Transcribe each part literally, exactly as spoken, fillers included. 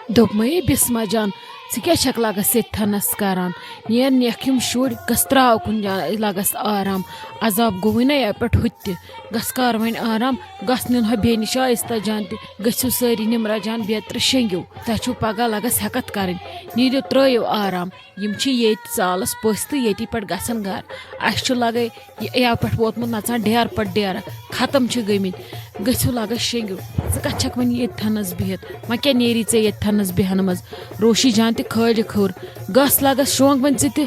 دوٚپمَے، "بِسمہ جان، ژٕ کیٛاہ چھَکھ لَگَس ییٚتہِ تھَنَس کَران؟ نیر نِیَکھ یِم شُرۍ، گژھ ترٛاو کُنہِ جایہِ، لَگَس آرام۔ عذاب گوٚوُے نہ یَپٲرۍ ہُتہِ تہِ۔ گژھ کَر وۄنۍ آرام، گژھ نیُن ہا بیٚنہِ شایستہ جان تہِ، گٔژھِو سٲری نِمرا جان بیترِ شۄنٛگِو۔ تۄہہِ چھُو پگاہ لَگَس ہٮ۪کَتھ کَرٕنۍ، نیٖرِو ترٛٲیِو آرام۔ یِم چھِ ییٚتہِ ژالَس پٔژھۍ تہٕ ییٚتی پٮ۪ٹھ گژھن گَرٕ۔ اَسہِ چھُ لَگَے یہِ یَوٕ پٮ۪ٹھ ووتمُت نَژان ڈیرٕ پَتہٕ ڈیرٕ، ختم چھِ گٔمٕتۍ۔ گٔژھِو لَگَس شۄنٛگِو۔ ژٕ کَتھ چھَکھ وۄنۍ ییٚتہِ تھَنَس بِہِتھ؟ وۄنۍ کیٛاہ نیری ژےٚ ییٚتہِ تھَنَس بیٚہنہٕ منٛز؟ روشی جان تہِ کھٲلِکھ ہیوٚر۔ گژھ لَگَس شۄنٛگ وۄنۍ ژٕ تہِ۔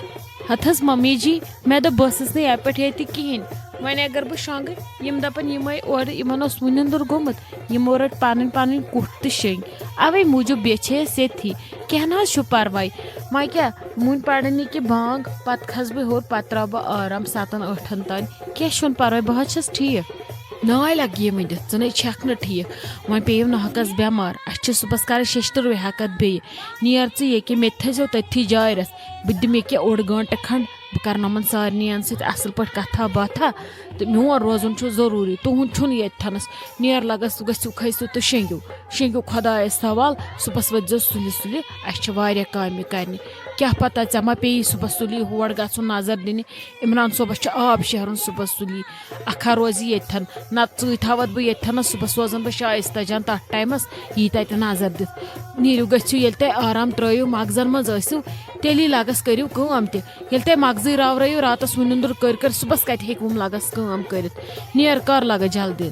ہَتھ حظ مَمی جی، مےٚ دوٚپ بہٕ ٲسٕس نہٕ یَپٲرۍ ییٚتہِ کِہیٖنۍ۔ وۄنۍ اگر بہٕ شۄنٛگہٕ، یِم دَپَن یِمَے اورٕ، یِمَن اوس وُنٮ۪ندُر گوٚمُت، یِمو رٔٹ پَنٕنۍ پَنٕنۍ کُٹھ تہٕ شۄنٛگۍ۔ اَوَے موٗجوٗب بیچھے أسۍ ییٚتھی۔ کینٛہہ نہ حظ چھُ پَرواے۔ وۄنۍ کیٛاہ، وُنہِ پَرن یہِ کہِ بانٛگ، پَتہٕ کھَسہٕ بہٕ ہیوٚر، پَتہٕ ترٛاوٕ بہٕ آرام سَتَن ٲٹھَن تام۔ کینٛہہ چھُنہٕ پَرواے، بہٕ حظ چھَس ٹھیٖک۔ ناے لَگہِ یہِ ؤنِتھ، ژٕ نَے چھَکھ نہٕ ٹھیٖک۔ وۄنۍ پیٚیِو ناحقَس بٮ۪مار، اَسہِ چھِ صُبحَس کَرٕنۍ شیٚشتٕروے ہٮ۪کَتھ بیٚیہِ۔ نیر ژٕ ییٚکیٛاہ، مےٚ تہِ تھٲیزیو تٔتھی جارٮ۪س۔ بہٕ تہِ دِمہٕ ییٚکیٛاہ اوٚڑ گٲنٛٹہٕ کھنٛڈ، بہٕ کَرٕ نَمَن سارنِیَن سۭتۍ اَصٕل پٲٹھۍ کَتھا باتھا۔ تہٕ میون روزُن چھُ ضروٗری، تُہُنٛد چھُنہٕ ییٚتہِ تھَنَس۔ نیر لَگَس، گٔژھِو کھٔسِو تہٕ شۄنٛگِو۔ شۄنٛگِو خۄدایَس حوال، صُبحَس ؤتھۍزیو سُلہِ سُلہِ، اَسہِ چھِ واریاہ کامہِ کَرنہِ۔ کیٛاہ پَتہ ژےٚ ما پیٚیی صُبحَس سُلی ہور گژھُن نظر دِنہِ۔ عمران صٲبَس چھُ آب شیرُن صُبحَس سُلی۔ اَکھا روزِ ییٚتہِ تھَن، نَتہٕ ژٕے تھاوَتھ بہٕ ییٚتہِ تھَنَس، صُبحَس سوزَن بہٕ شایستہ جان تَتھ ٹایمَس، یی تَتہِ نظر دِتھ۔ نیٖرِو گٔژھِو، ییٚلہِ تۄہہِ آرام ترٛٲیِو، مغزَن منٛز ٲسِو، تیٚلی لَگَس کٔرِو کٲم تہِ۔ ییٚلہِ تۄہہِ مغزٕے راورٲیِو راتَس وُنِنٛدُر کٔرۍ کٔرۍ، صُبحَس کَتہِ ہیٚکہِ وُم لَگَس کٲم کٔرِتھ؟ نیر کر لَگَس جلدی۔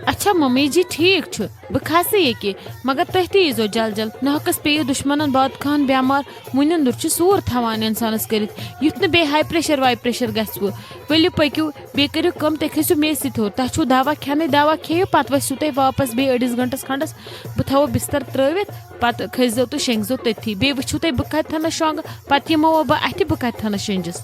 اچھا ممی جی، ٹھیٖک چھُ، بہٕ کھسہٕ ییٚکیٛاہ، مگر تُہۍ تہِ ییٖزیو جل جل۔ ناحقَس پیٚیہِ دُشمنَن باد خان بٮ۪مار، وُنِنٛدُر چھُ سوٗر تھاوان اِنسانَس کٔرِتھ۔ یُتھ نہٕ بیٚیہِ ہاے پریشر واے پریشر گژھِ وٕ۔ ؤلِو پٔکِو، بیٚیہِ کٔرِو کٲم، تُہۍ کھٔسِو مے سۭتۍ ہیوٚر۔ تۄہہِ چھُو دوا کھٮ۪نٕے، دوا کھیٚیِو، پَتہٕ ؤسِو تُہۍ واپَس بیٚیہِ أڑِس گھنٹَس کھنٛڈَس۔ بہٕ تھاوو بِستَر ترٛٲوِتھ، پَتہٕ کھٔسۍزیو تہٕ شۄنٛگزیو تٔتھی۔ بیٚیہِ وٕچھِو تُہۍ بہٕ کَتہِ تھَنَس شۄنٛگہٕ، پَتہٕ یِمو بہٕ اَتھِ، بہٕ کَتہِ تھَنَس شۄنٛگِس۔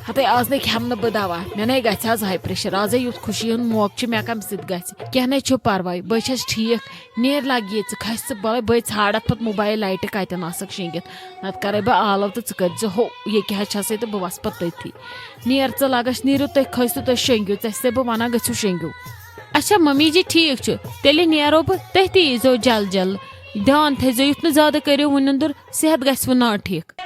ہَتَے آز نَے کھٮ۪مہٕ نہٕ بہٕ دوا، مےٚ نَے گژھِ آز ہاے پریشر۔ آزَے یُتھ خوشی ہُنٛد موقعہٕ چھُ، مےٚ کَمہِ سۭتۍ گژھِ؟ کینٛہہ نَے چھُ پَرواے، بہٕ چھَس ٹھیٖک۔ نیر لَگہِ ییٚتہِ، ژٕ کھَسہِ ژٕ، بَلَے بہٕ ژھانٛڈَتھ پَتہٕ موبایِل لایٹہِ کَتٮ۪ن آسَکھ شیٚنٛگِتھ۔ نَتہٕ کَرَے بہٕ آلَو تہٕ ژٕ کٔرۍزِ ہُہ، ییٚکیٛاہ حظ چھَسَے تہٕ بہٕ وَسہٕ پَتہٕ تٔتھی۔ نیر ژٕ لَگَس، نیٖرِو تُہۍ، کھٔسِو تُہۍ، شۄنٛگِو، ژےٚ چھَسَے بہٕ وَنان گٔژھِو شۄنٛگِو۔ اچھا ممی جی، ٹھیٖک چھُ، تیٚلہِ نیرو بہٕ، تٔتھی ییٖزیو جل جل۔ دھیان تھٲیزیو یُتھ نہٕ زیادٕ کٔرِو وُنِنٛدُر، صحت گژھِ وٕ نا ٹھیٖک۔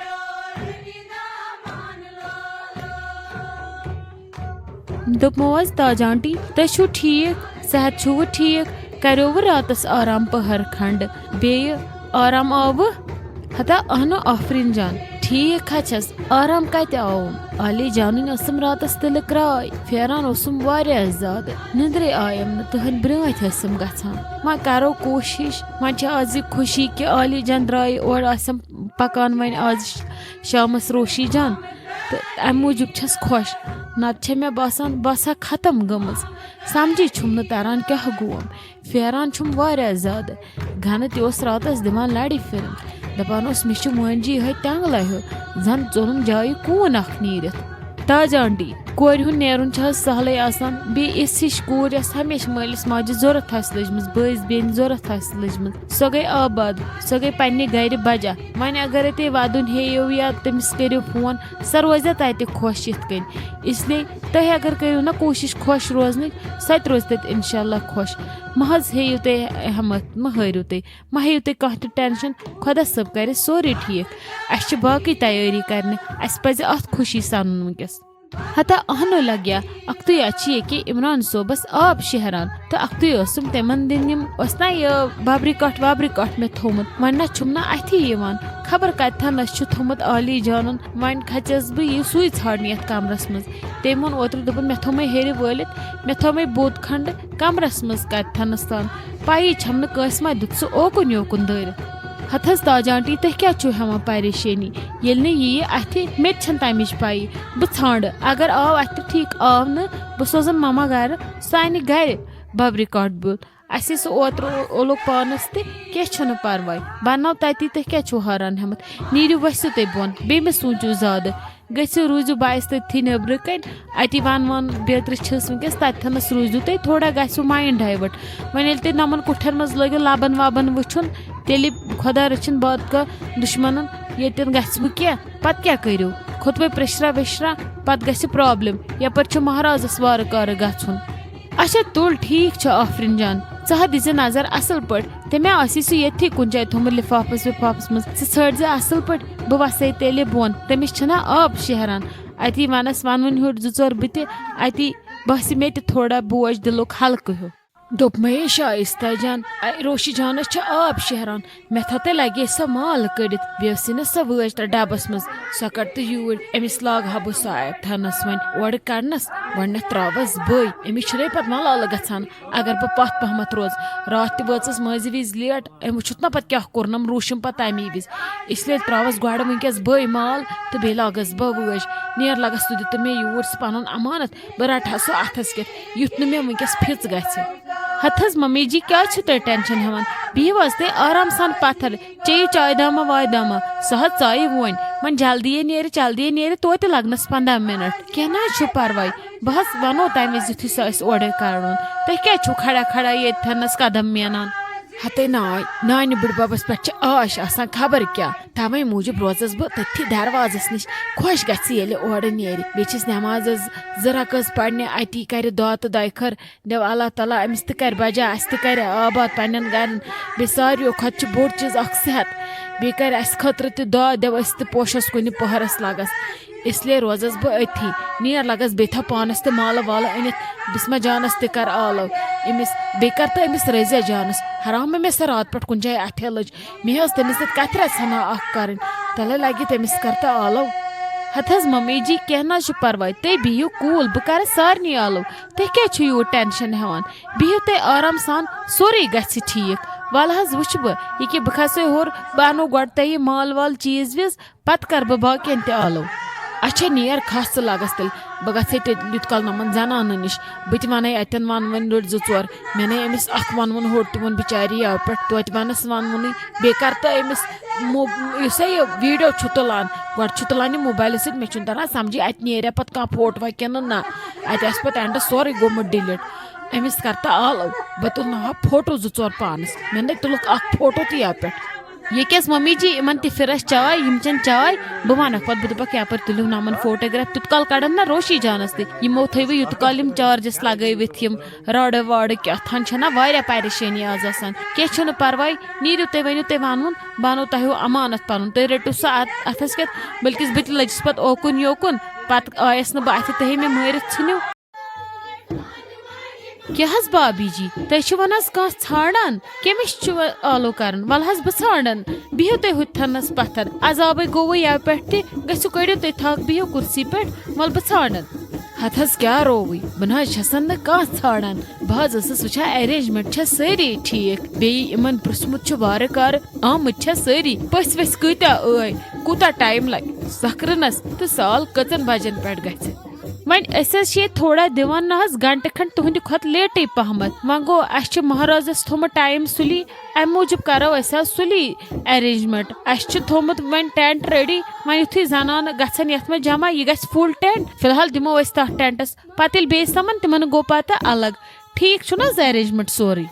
دوٚپمو حظ تاج آنٹی، تُہۍ چھِو ٹھیٖک، صحت چھُوٕ ٹھیٖک، کریووٕ راتَس آرام پٔہر کھنٛڈ، بیٚیہِ آرام آوٕ؟ ہتا اہنو آفریٖن جان، ٹھیٖک ہا چھَس، آرام کَتہِ آوُم؟ عالی جانٕنۍ ٲسٕم راتَس تِلہٕ کرٛاے، پھیران اوسُم واریاہ زیادٕ، نِندرے آیم نہٕ، تُہٕنٛدۍ برٛونٛٹھۍ ٲسٕم گژھان۔ وۄنۍ کَرو کوٗشِش، وۄنۍ چھِ آز یہِ خوشی کہِ عالی جان درٛایہِ اورٕ، آسٮ۪م پَکان وۄنۍ آز ش-، شامَس روشی جان۔ تہٕ اَمہِ موٗجوٗب چھَس خۄش، نَتہٕ چھےٚ مےٚ باسان بہٕ آسہٕ ہا ختم گٔمٕژ۔ سَمجی چھُم نہٕ تَران کیٛاہ گوم۔ پھیران چھُم واریاہ زیادٕ۔ گَنہٕ تہِ اوس راتَس دِوان لَڑِ پھِرِن۔ دَپان اوس، "مےٚ چھُ مٲنجی یِہوٚے تٮ۪نٛگلَے ہیوٚت، زَن ژوٚلُم جایہِ کوٗن اَکھ نیٖرِتھ۔" تاج آنٹی، کورِ ہُنٛد نیرُن چھُ حظ سہلٕے آسان۔ بیٚیہِ یِژھ ہِش کوٗر، یۄس ہمیشہِ مٲلِس ماجہِ ضوٚرَتھ آسہِ لٔجمٕژ، بٲیِس بیٚنہِ ضوٚرَتھ آسہِ لٔجمٕژ، سۄ گٔے آباد، سۄ گٔے پنٛنہِ گَرِ بَجا۔ وۄنۍ اگرَے تُہۍ وَدُن ہیٚیِو یا تٔمِس کٔرِو فون، سۄ روزِ تَتہِ خۄش یِتھ کٔنۍ۔ اس لیے تُہۍ اگر کٔرِو نہ کوٗشِش خۄش روزنٕچ، سۄ تہِ روزِ تَتہِ اِنشاء اللہ خۄش۔ مہ حظ ہیٚیِو تُہۍ ہٮ۪مَتھ، مہ ہٲرِو تُہۍ، مہ ہیٚیِو تُہۍ کانٛہہ تہِ ٹٮ۪نشَن۔ خۄدا صٲب کَرِ سورُے ٹھیٖک۔ اَسہِ چھِ باقٕے تیٲری کَرنہِ، اَسہِ پَزِ اَتھ خوشی سَنُن وٕنۍکٮ۪س۔ ہتا اہنو لگیا، اکھتُے اَتہِ چھِ ییٚکیٛاہ عمران صٲبَس آب شیہران تہٕ اکھتُے ٲسٕم تِمَن دِنۍ یِم، اوس نہ یہِ ببرِ کٹھ وبرِ کٹھ مےٚ تھوٚومُت، وۄنۍ نہ چھُم نہ اَتھی یِوان، خبر کَتہِ تھَنَس چھُ تھوٚمُت عالی جانَن۔ وۄنۍ کھژیس بہٕ یہِ سُے ژھانٛڈنہِ یَتھ کمرس منٛز۔ تٔمۍ ووٚن اوترٕ، دوٚپُن، "مےٚ تھوٚمَے ہیٚرِ وٲلِتھ، مےٚ تھوٚمَے بوٚد کھنٛڈ کمرس منٛز کَتہِ تھَنَس تام۔ پَیی چھَم نہٕ کٲنٛسہِ ما دیُت سُہ اوکُن یوکُن دٲرِتھ۔" ہتہٕ حظ تاج آنٹی، تُہۍ کیٛازِ چھِو ہٮ۪وان پریشٲنی؟ ییٚلہِ نہٕ یہِ یہِ اَتھِ، مےٚ تہِ چھَنہٕ تَمِچ پَیی۔ بہٕ ژھانٛڈٕ، اگر آو اَتھِ تہٕ ٹھیٖک، آو نہٕ، بہٕ سوزَن مَما گَرٕ، سُہ اَنہِ گَرِ ببرِ کٹھ بیوٚل۔ اَسہِ سُہ اوترٕ او-، اوٚلُکھ پانَس تہِ، کینٛہہ چھُنہٕ پَرواے، بہٕ اَنناو تَتی، تُہۍ کیٛازِ چھِو حٲران ہٮ۪مَتھ؟ نیٖرِو ؤسِو تُہۍ بۄن، بیٚیہِ مہٕ سوٗنٛچِو زیادٕ۔ گٔژھِو، روٗزِو بہٕ آیَس تٔتھی نیٚبرٕ کَنۍ، اَتی وَنہٕ وَن بیترِ چھِس وٕنۍکٮ۪س، تَتہِ تھَنَس روٗزِو تُہۍ، تھوڑا گژھِوٕ mind divert۔ وۄنۍ ییٚلہِ تُہۍ نَمَن کُٹھٮ۪ن منٛز لٲگِو لَبَن وَبَن وٕچھُن، تیٚلہِ خۄدا رٔچھِنۍ باد کا دُشمَنَن ییٚتٮ۪ن گژھِ وٕ کینٛہہ، پَتہٕ کیٛاہ کٔرِو؟ کھوٚتوَے پرٛشرا وِشرا، پَتہٕ گژھِ problem، یَپٲرۍ چھُ مہرازَس وارٕ کارٕ گژھُن۔ اچھا تُل، ٹھیٖک چھُ آفریٖن جان، ژٕ ہا دِزِ نظر اصل پٲٹھۍ، تٔمۍ ہا آسی سُہ ییٚتھی کُنہِ جایہِ تھوٚمُت لفافس وفافس منٛز۔ ژٕ ژھٲنٛڈزِ اصل پٲٹھۍ، بہٕ وسے تیٚلہِ بۄن، تٔمِس چھِنہ آب شیہران۔ اتی ونس ونوٕنۍ ہیوٚٹ زٕ ژور بہٕ تہِ، اتی باسہِ مےٚ تہِ تھوڑا بوج دِلُک ہلکہٕ ہیوٗ۔ دوٚپمَے شایستہ جان، اے روشی جانس چھِ آب شیہران، مےٚ تھٲو تۄہہِ لگے سۄ مال کٔڑِتھ، بیٚیہِ ٲسٕے نہ سۄ وٲج تتھ ڈبس منٛز، سۄ کڑ تہٕ یوٗرۍ۔ أمِس لاگہٕ ہا بہٕ سۄ آب تھنس وۄنۍ اورٕ کڑنس، گۄڈٕنٮ۪تھ تراوس بٕے۔ أمِس چھُنَے پتہٕ ملالہٕ گژھان، اگر بہٕ پتھ پہمتھ روزٕ۔ راتھ تہِ وٲژٕس مٔنٛزۍ وِزِ لیٹ، أمۍ وٕچھُتھ نہ پتہٕ کیٛاہ کوٚرنم روشن پتہٕ تمی وِزِ۔ اس لیے تراوس گۄڈٕ وٕنکیٚس بٕے مال تہٕ بیٚیہِ لاگس بہٕ وٲج۔ نیر لگس تہٕ دیُت مےٚ یوٗرۍ سُہ پنُن امانت، بہٕ رٹہٕ ہا سُہ اتھس کٮ۪تھ، یُتھ نہٕ مےٚ وٕنکیٚس پھِژ گژھِ۔ ہتہٕ حظ ممی جی، کیٛازِ چھِو تُہۍ ٹینشن ہٮ۪وان؟ بِہِو حظ تُہۍ آرام سان پتھر، چیٚیِو چاے دامہ واے دامہ۔ سۄ حظ ژایہِ وۄنۍ، وۄنۍ جلدی یے نیرِ، جلدی یے نیرِ، توتہِ لگنس پنٛداہ منٹ۔ کینٛہہ نہ حظ چھُ پرواے، بہٕ حظ ونو تمہِ وِزِ یُتھُے سۄ اسہِ اورے کرنون۔ تُہۍ کیٛازِ چھِو کھڑا کھڑا ییٚتہِ تھنس قدم مینان؟ ہتے ناے، نانہِ بٕڈببس پٮ۪ٹھ چھِ آش آسان خبر کیٛاہ، توے موٗجوٗب روزس بہٕ تٔتھی دروازس نِش۔ خۄش گژھِ ییٚلہِ اورٕ نیرِ، بیٚیہِ چھِس نٮ۪مازس زٕ رکٲژ پرنہِ، اتی کرِ دعا تہٕ دۄیہِ خٲر۔ دِو اللہ تعالیٰ أمِس تہِ کرِ بجا، اسہِ تہِ کرِ آباد پننٮ۪ن گرن۔ بیٚیہِ ساروٕیو کھۄتہٕ چھُ بوٚڑ چیٖز اکھ صحت۔ بیٚیہِ کرِ اسہِ خٲطرٕ تہِ دعا، دِو أسۍ تہِ پوشس کُنہِ پہرس لگس۔ اس لیے روزس بہٕ أتھی۔ نیر لگس بیٚیہِ تھاو پانس تہِ مالہٕ والہٕ أنِتھ، بسمہ جانس تہِ کر آلو أمِس، بیٚیہِ کر تہٕ أمِس رضیہ جانس۔ حرام مےٚ سۄ راتہٕ پٮ۪ٹھ کُنہِ جایہِ اتھے لٔج۔ مےٚ ٲس تٔمِس سۭتۍ کتھِ رژھا ہنا اکھ کرٕنۍ، تلے لگہِ تٔمِس کر تہٕ آلو۔ ہتہٕ حظ ممی جی، کینٛہہ نہ حظ چھُ پرواے، تُہۍ بِہِو cool، بہٕ کرٕ سارنٕے آلو۔ تُہۍ کیٛازِ چھِو یوٗت ٹینشن ہٮ۪وان؟ بِہِو تُہۍ آرام سان، سورُے گژھِ ٹھیٖک۔ وَلہٕ حظ وٕچھٕ بہٕ، یہِ کہِ بہٕ کھسے ہیوٚر، بہٕ اَنو گۄڈٕ تۄہہِ مال وال چیٖز ویٖز، پتہٕ کر بہٕ باقین تہِ آلو۔ اچھا نیر، کھس ژٕ لگس تیٚلہِ، بہٕ گژھے تیٚلہِ یُت کال نۄمن زنانن نِش، بہٕ تہِ ونے اتٮ۪ن ون وۄنۍ رٔٹۍ زٕ ژور۔ مےٚ نے أمِس اکھ ونوُن ہوٚٹ تہِ ووٚن بِچاری یَوٕ پٮ۪ٹھ، توتہِ ونس ونوُنٕے۔ بیٚیہِ کر تہٕ أمِس مو-، یُس سا یہِ video چھُ تُلان، گۄڈٕ چھُ تُلان یہِ موبایلہٕ سۭتۍ، مےٚ چھُنہٕ تران سمجھی اتہِ نیریا پتہٕ کانٛہہ فوٹوا کِنہٕ نہ۔ اتہِ آسہِ پتہٕ اینڈس سورُے گوٚمُت delete۔ أمِس کر تہٕ آلو، بہٕ تُلناوہا فوٹو زٕ ژور پانس، مےٚ نے تُلُکھ اکھ فوٹو تہِ یَوٕ پٮ۪ٹھ۔ ییٚکیٛاہ حظ ممی جی، یِمن تہِ پھِرس چاے، یِم چٮ۪ن چاے، بہٕ ونکھ پتہٕ، بہٕ دپکھ یپٲرۍ تُلِو نۄمن photograph، تیُت کال کڑن نا روشی جانس تہِ، یِمو تھٲوٕ یُت کال یِم chargeس لگٲوِتھ، یِم راڈٕ واڈٕ کیٛاہ تھان چھَنا واریاہ پریشٲنی آز آسان۔ کینٛہہ چھُنہٕ پرواے، نیٖرِو تُہۍ، ؤنِو تُہۍ وَنوُن، بہٕ اَنو تۄہہِ ہیوٗ امانت پَنُن، تُہۍ رٔٹِو سُہ اَتھ-، اَتھَس کٮ۪تھ، بلکِس بہٕ تہِ لٔجِس پَتہٕ اوکُن یوکُن، پَتہٕ آیَس نہٕ بہٕ اَتھِ، تُہۍ مےٚ مٲرِتھ ژھٕنِو۔ کیٛاہ حظ بابی جی، تُہۍ چھِو وَنان حظ کانٛہہ ژھانٛڈان؟ کٔمِس چھُ وۄنۍ آلو کَرُن؟ وَلہٕ حظ بہٕ ژھانٛڈَن، بِہِو تُہۍ ہُتھَنَس پَتھَر، عذابَے گوٚوُے یَوٕ پٮ۪ٹھ تہِ، گٔژھِو کٔڑِو تُہۍ تھَکھ، بِہِو کُرسی پٮ۪ٹھ، وَلہٕ بہٕ ژھانٛڈَن۔ ہتھ حظ کیٛاہ رووٕے؟ بہٕ نہ حظ چھَسن نہٕ کانٛہہ ژھانٛڈان۔ بہٕ حظ ٲسٕس وٕچھان arrangement چھا سٲری ٹھیٖک، بیٚیہِ یِمن پرٛژھمُت چھُ وارٕ کارٕ آمٕتۍ چھا سٲری، پٔژھۍ ؤژھۍ کۭتیٛاہ ٲے، کوٗتاہ time لگہِ سکرنس تہٕ سال کٔژن بجن پٮ۪ٹھ گژھِ۔ وۄنۍ أسۍ حظ چھِ ییٚتہِ تھوڑا دِوان نہ حظ گنٹہٕ کھنٛڈ تُہنٛدِ کھۄتہٕ لیٹٕے پہمتھ۔ وۄنۍ گوٚو اَسہِ چھُ مہرازس تھوٚمُت time سُلی، امہِ موٗجوٗب کرو أسۍ حظ سُلی arrangement۔ اَسہِ چھُ تھوٚمُت وۄنۍ tent ready، وۄنۍ یُتھُے زنانہٕ گژھن یتھ منٛز جمع، یہِ گژھِ full tent۔ فی الحال دِمو أسۍ تتھ tentس، پتہٕ ییٚلہِ بیٚیہِ سمن تِمن گوٚو پتہٕ الگ۔ ٹھیٖک چھُنہٕ حظ arrangement سورُے؟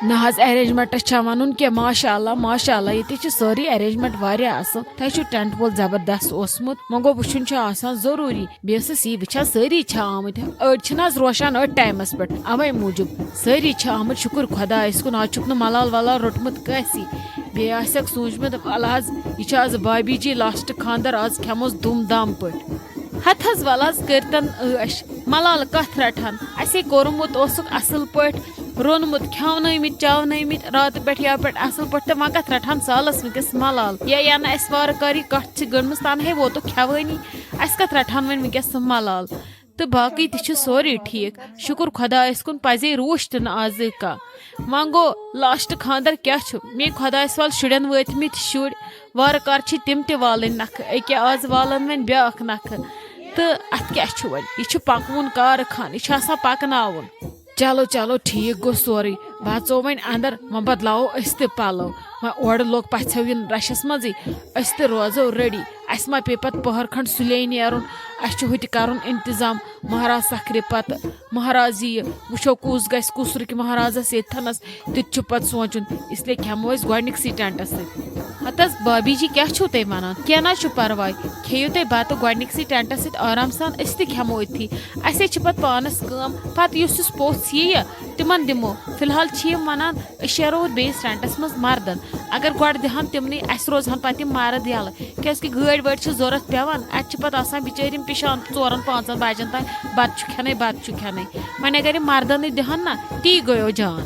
نہ حظ، arrangementس چھا ونُن کینٛہہ، ماشاء اللہ، ماشاء اللہ، ییٚتہِ چھِ سٲرٕے arrangement واریاہ اصل۔ تۄہہِ چھُ tent وول زبردست اوسمُت، وۄنۍ گوٚو وٕچھُن چھُ آسان ضروٗری۔ بیٚیہِ ٲسٕس یی وٕچھان، سٲری چھا آمٕتۍ؟ أڑۍ چھِنہٕ حظ روشان أتھۍ timeس پٮ۪ٹھ، اوے موٗجوٗب۔ سٲری چھِ آمٕتۍ، شُکُر خۄدایس کُن، آز چھُکھ نہٕ ملال ولال روٚٹمُت کٲنٛسی۔ بیٚیہِ آسٮ۪کھ سوٗنٛچمُت، ولہٕ حظ، یہِ چھُ آز بابی جی last خانٛدر، آز کھٮ۪موس دُم دام پٲٹھۍ۔ ہتہٕ حظ ولہٕ حظ کٔرتن عٲش، ملال کتھ رٹہٕ ہن؟ اسے کوٚرمُت اوسُکھ اصل پٲٹھۍ، روٚنمُت کھیاونٲومٕتۍ چاونٲومٕتۍ راتہٕ پٮ۪ٹھ یا پٮ۪ٹھ اصل پٲٹھۍ، تہٕ وۄنۍ کتھ رٹہٕ ہن سالس وٕنکیٚس ملال؟ یا یا نہٕ اسہِ وارٕ کاری کتھ چھِ گٔنڈمٕژ، تنہے ووتُکھ کھیوٲنی، اسہِ کتھ رٹہٕ ہن وۄنۍ وٕنکیٚس سُہ ملال؟ تہٕ باقٕے تہِ چھُ سورُے ٹھیٖک، شُکُر خۄدایس کُن، پزے روٗش تہِ نہٕ آزٕ کانٛہہ۔ وۄنۍ گوٚو last خانٛدر کیٛاہ چھُ؟ میٛٲنۍ خۄدایس وال شُرٮ۪ن وٲتۍ مٕتۍ شُرۍ، وارٕ کارٕ چھِ تِم تہِ والٕنۍ نکھٕ، أکیٛاہ آز والن وۄنۍ بیٛاکھ نکھٕ۔ تہٕ اتھ کیٛاہ چھُ وۄنۍ؟ یہِ چھُ پکوُن کارٕ خان، یہِ چھُ آسان پکناوُن۔ چلو چلو، ٹھیٖک گوٚو سورُے، بہٕ اژو وۄنۍ اندر، وۄنۍ بدلاوو أسۍ تہِ پلو، وۄنۍ اورٕ لوٚگ پژھٮ۪و یُن رشس منٛزٕے، أسۍ تہِ روزو ready۔ اسہِ ما پیٚیہِ پتہٕ پٔہر کھنٛڈ سُلے نیرُن، اسہِ چھُ ہُتہِ کرُن انتظام۔ مہراز سکھرِ پتہٕ، مہراز یِیہِ، وٕچھو کُس گژھِ، کُس رُکہِ مہرازس ییٚتھنس، تہِ تہِ چھُ پتہٕ سونٛچُن۔ اس لیے کھٮ۪مو أسۍ گۄڈنِکسٕے ٹٮ۪نٹس سۭتۍ۔ ہتس بابی جی، کیٛاہ چھِو تُہۍ ونان؟ کینٛہہ نہ چھُ پرواے، کھیٚیِو تُہۍ بتہٕ گۄڈنِکسٕے ٹٮ۪نٹس سۭتۍ آرام سان، أسۍ تہِ کھٮ۪مو أتھی۔ اسے چھِ پتہٕ پانس کٲم، پتہٕ یُس یُس پوٚژھ یِیہِ، تِمن دِمو۔ فی الحال چھِ یِم ونان، أسۍ شیرو بیٚیِس ٹٮ۪نٹس منٛز مردن۔ اگر گۄڈٕ دِہن تِمنٕے، اسہِ روزہن پتہٕ یِم مرد یلہٕ، کیازِ کہِ گٲڑۍ وٲڑۍ چھِ ضروٗرت پٮ۪وان۔ اتہِ چھِ پتہٕ آسان بِچٲرۍ یِم پِشان ژورن پانٛژن بجن تام، بتہٕ چھُ کھٮ۪نے، بتہٕ چھُ کھٮ۪نے۔ وۄنۍ اگر یِم مردنٕے دِہن نا، تی گٔیو جان۔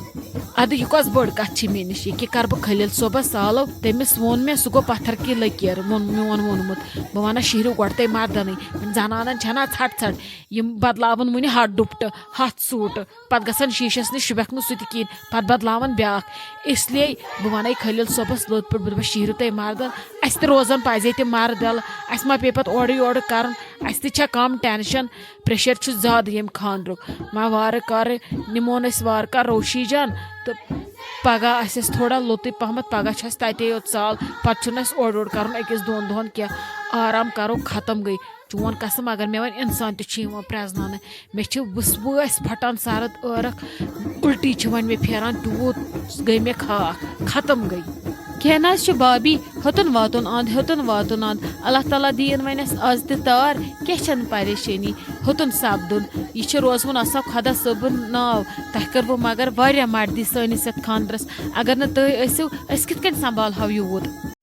ادٕ یہِ کۄس بٔڑ کتھ چھِ مےٚ نِش؟ یہِ کہِ کرٕ بہٕ خلیل صٲبس سالو؟ تٔمِس ووٚن مےٚ، سُہ گوٚو پتھر کی لکیر، ووٚن میون ووٚنمُت۔ بہٕ ونس، شیہرِو گۄڈٕ تُہۍ مردنٕے، وۄنۍ زنانن چھنا ژھٹھ ژھٹھ، یِم بدلاون وُنہِ ہتھ ڈُپٹہٕ، ہتھ سوٗٹہٕ، پتہٕ گژھن شیٖشس نِش، شوٗبکھ نہٕ سُہ تہِ کِہیٖنۍ، پتہٕ بدلاون بیٛاکھ۔ اس لیے بہٕ ونے خلیل صٲبس لوٚت پٲٹھۍ، بہٕ دپس، شیہرِو تُہۍ مردن، اسہِ تہِ روزن پزے تہِ مرد یلہٕ، اسہِ ما پیٚیہِ پتہٕ اورٕ یورٕ کرُن، اسہِ تہِ چھا کم ٹینشن، پریشر چھُ زیادٕ ییٚمہِ خانٛدرُک۔ وۄنۍ وارٕ کارٕ نِمون أسۍ وارٕ کارٕ روشی جان، تہٕ پگاہ آسہِ اَسہِ تھوڑا لوٚتُے پہمتھ، پگاہ چھُ اَسہِ تتے یوت سال، پتہٕ چھُنہٕ اَسہِ اورٕ یورٕ کرُن أکِس دۄن دۄہن کینٛہہ، آرام کرو، ختم گٔے۔ چون قسم، اگر مےٚ وۄنۍ انسان تہِ چھُ یِوان پرٛزناونہٕ، مےٚ چھِ وٕسوٲسۍ پھٹان سرد ٲرکھ، الٹی چھِ وۄنۍ مےٚ پھیران، تیوٗت گٔے مےٚ خاک، ختم گٔے۔ کینٛہہ نہ حظ چھُ بابی، ہیوٚتُن واتُن اند، ہیوٚتُن واتُن اند۔ اللہ تعالیٰ دِیِن وۄنۍ اَسہِ از تہِ تار، کینٛہہ چھَنہٕ پریشٲنی، ہیوٚتُن سپدُن۔ یہِ چھُ روزوُن آسان خۄدا صٲبُن ناو۔ تۄہہِ کٔروٕ مگر واریاہ مردی سٲنِس یَتھ خانٛدرَس۔ اگر نہٕ تُہۍ ٲسِو، أسۍ کِتھ کٔنۍ سنبھالہو یوٗت؟